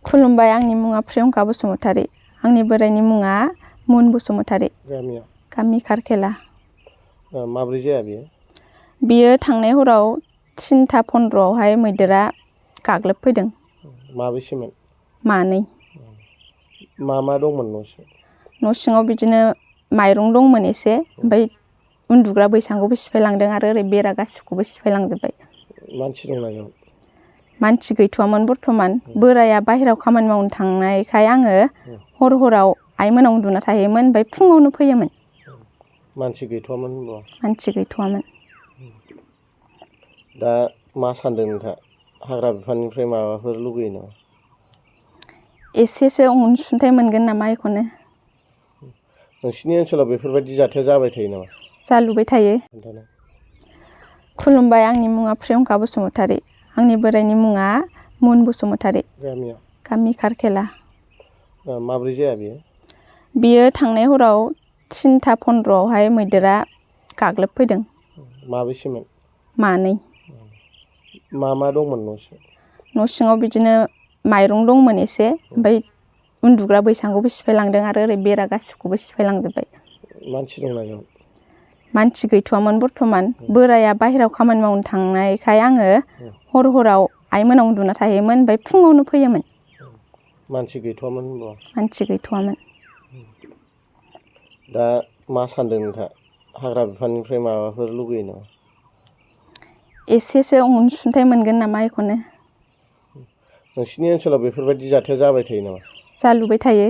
खुलुमबाय, आंनि मुङा प्रियंका बसुमतारी। आंनि बोराइनि मुङा मुन बसुमतारी। गामि खारखेला। माब्रै जाया बियो? बियो थांनाय हराव 3:15 मैदेरा गाग्लोबफैदों। माबैसेमोन? मानै। मा दंमोन न' सिङाव? न' सिङाव बिदिनो माइरं दंमोन एसे, ओमफ्राय उन्दुग्रा बैसांखौबो सिफायलांदों आरो ओरै बेरा गासिखौबो सिफायलांजोब्बाय। मानसि दंना गैयामोन? मानसि गैथ'वामोन बर्थमान। बोराया बाहेरायाव खामानि मावनो थांनायखाय आङो हराव आइमोनाव उन्दुना थायोमोन, ओमफ्राय फुङावनो फैयोमोन। मानसि गैथ'वामोन होनबा? मानसि गैथ'वामोन। दा मा सानदों नोंथाङा? हाग्रा बिफाननिफ्राय माबाफोर लुगैयो नामा? एसेसो अनसुंथाइ मोनगोन नामा बेखौनो। नोंसिनि ओनसोलाव बेफोरबायदि जाथाया जाबाय थायो नामा? जालुबाय थायो। खुलुमबाय, आंनि मुङा प्रियंका बसुमतारी। आंनि बोराइनि मुङा मुन बसुमतारी। गामि खारखेला। माब्रै जाया बियो? बियो थांनाय हराव 3:15 मैदेरा गाग्लोबफैदों। माबैसेमोन? मानै। मा दंमोन न' सिङाव? न' सिङाव बिदिनो माइरं दंमोन एसे, ओमफ्राय उन्दुग्रा बैसांखौबो सिफायलांदों आरो ओरै बेरा गासिखौबो सिफायलांजोब्बाय। मानसि दंना गैयामोन? मानसि गैथ'वामोन बर्थमान। बोराया बाहेरायाव खामानि मावनो थांनायखाय आङो हराव आइमोनाव उन्दुना थायोमोन, ओमफ्राय फुङावनो फैयोमोन। मानसि गैथ'वामोन होनबा? मानसि गैथ'वामोन। दा मा सानदों नोंथाङा? हाग्रा बिफाननिफ्राय माबाफोर लुगैयो नामा? एसेसो अनसुंथाइ मोनगोन नामा बेखौनो। नोंसिनि ओनसोलाव बेफोरबायदि जाथाया जाबाय थायो नामा? जालुबाय थायो।